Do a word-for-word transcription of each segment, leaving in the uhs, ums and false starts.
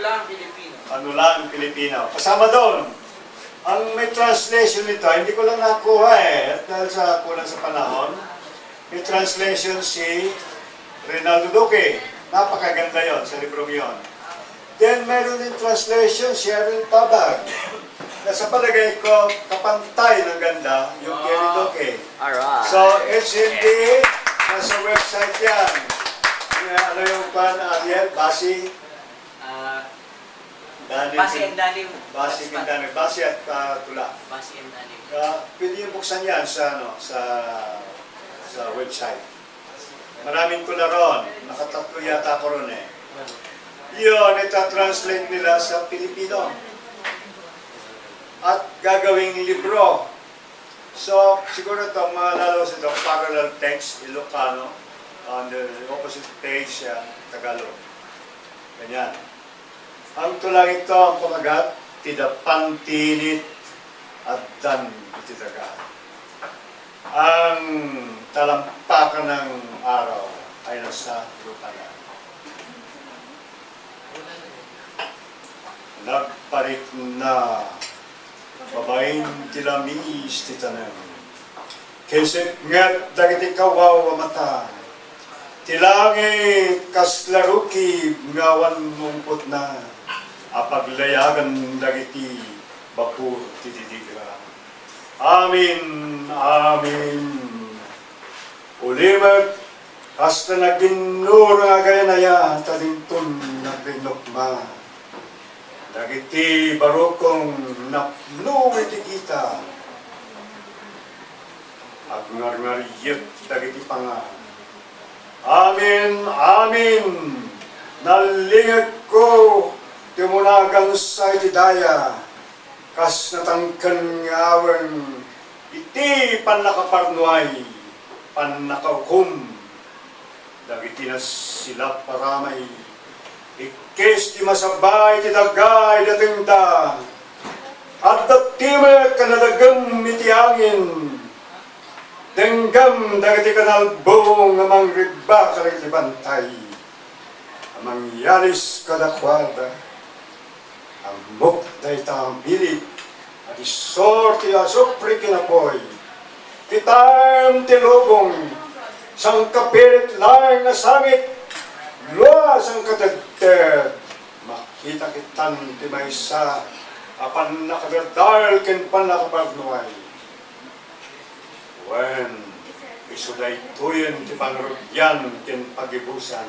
Ano lang Filipino. Ano lang Filipino. Kasama doon, ang may translation nito, hindi ko lang nakuha eh, at dahil sa kulang sa panahon, may translation si Reynaldo Duque. Napakaganda yon sa librong yon. Then, meron din translation, Cheryl Tabag. Na sa palagay ko, kapantay ng ganda yung kay Reynaldo Duque. Alright. So, H M D, nasa website yan. Yung, ano yung pan, Ariel? Basi? Ah, Daniel, Basi and Daniel. Basi and Daniel. Basi at, ah, Tula. Basi and Daniel. Ah, pwede yung buksan yan sa, ano, sa, sa website. Maraming ko na ron. Nakatatlo yata ako ron eh. Yun, ita-translate nila sa Pilipino. At gagawing libro. So, siguro ito, mga lalo sa ito, parallel text, Ilocano, on the opposite page, ah, Tagalog. Ganyan. Ang tulang ito, ang pamagat, ti da pantinit, addan iti daga. Ang talampakan ng araw ay nasa lupa na. Nagparikna babaen ti lamis ti tanem. Ket sipnget dagiti kawaw a mata. Ti langit kas larukib nga awan mungpotna a paglayagan dagiti bapor ti didigra. Amin, amin. Ulimek, kasta naginnurang a gayanaya, ta dinton nagrinnukma. Dagiti barukong napno iti kita, agngarngariet dagiti pangan. Amin, amin. Nalingegko ti umuna a gansa iti daya. Kas natangken nga awen iti pannakaparnuay, pannakaukom dagiti nasilap a ramay, ikkis ti masaba iti daga idatengda. Adda ti met kanadagem iti angin, denggem dagiti kanalbong a mangribba kadagiti bantay a mangyalis kadakuada. Ammok dayta a bilit a disor ti asupre ken apuy. Ti taem ti lubong, sangkapilit laeng a sangit, lua sangkatedted. Makita kettan ti maysa a pannakadardal ken pannakaparnuay. Wen, isu daytoyen ti pangrugian ken pagibusan.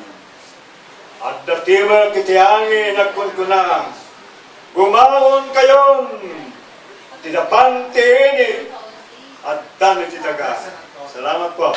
Adda timek iti angin agkunkuna, "Gumangonkayon! Ti napan ti init, addan iti daga." Salamat po.